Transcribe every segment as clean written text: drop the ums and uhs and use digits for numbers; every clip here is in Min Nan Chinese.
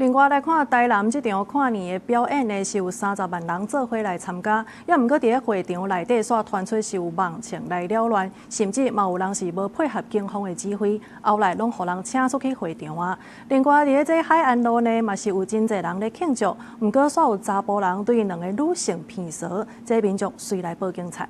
另外來看台南這場跨年的表演呢，是有30萬人做伙來參加，也毋過佇咧會場內底，煞傳出是有盲銃來擾亂，甚至嘛有人是無配合警方的指揮，後來攏予人請出去會場啊。另外佇咧這海岸路呢，嘛是有真濟人咧慶祝，毋過煞有查埔人對兩個女性鼻趖，這民眾隨來報警察。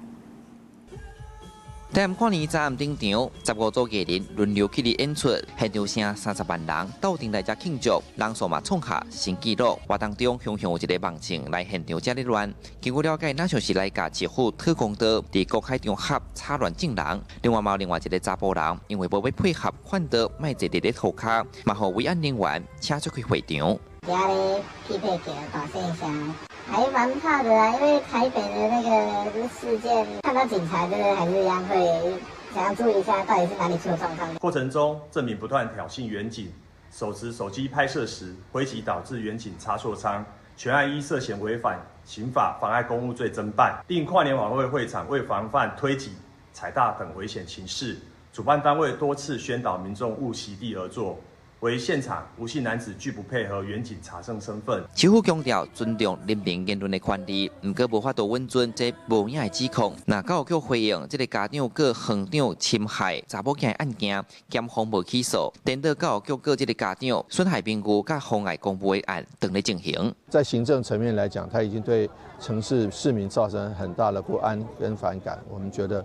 台南跨年昨暗登場，15組藝人輪流起佇演出，現場聲30萬人鬥陣來遮慶祝，人數嘛創下新紀錄。活動中，雄雄有一個盲銃來現場遮咧亂。經過了解，若像是來共市府特工刀，佇公開場合插亂眾人。另外，嘛有另外一個查埔人，因為無欲配合勸導，莫坐佇咧塗跤，嘛予維安人員請出去會場。家咧匹配給大聲聲，還蠻怕的啊，因為台北的那個事件，看到警察，真的還是一樣會想要注意一下，到底是哪裡出了狀況。過程中，鄭敏不斷挑釁員警，手持手機拍攝時，揮擊導致員警擦受傷。全案依涉嫌違反刑法妨礙公務罪偵辦。另跨年晚會會場為防範推擠、踩踏等危險情勢，主辦單位多次宣導民眾勿席地而坐。惟現場吳姓男子拒不配合員警查證身份。市府強調尊重人民言論的權利，毋過無法度允准這無影的指控。若教育局回應，這个家長告園長侵害查某囝的案件，檢方無起訴。顛倒教育局告這个家長損害名譽佮妨礙公務的案，正咧進行。在行政層面來講，他已經對城市市民造成很大的不安跟反感，我們覺得，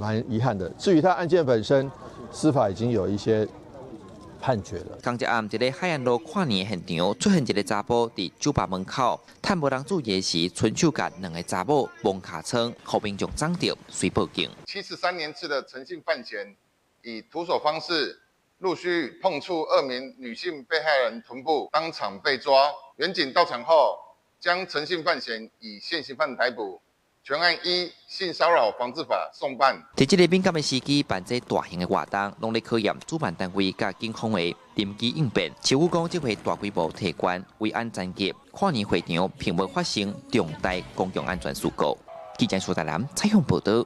蠻遺憾的。至於他案件本身，司法已經有一些判決了。仝一暗，佇咧海岸路跨年現場出現一个查埔佇酒吧門口，趁無人注意時，伸手共兩个查某摸尻川，予民眾摠著，隨報警。73年次的陳姓范閒，以徒手方式陸續碰觸二名女性被害人臀部，當場被抓。員警到場後，將陳姓范閒以現行犯逮捕。全案依性騷擾防治法送辦。佇這个敏感的時機辦這大型的活動，攏咧考驗主辦單位佮警方的臨機應變。市府講，這回大規模提懸維安層級，跨年會場並無發生重大公共安全事故。記者蘇大南採訪報道。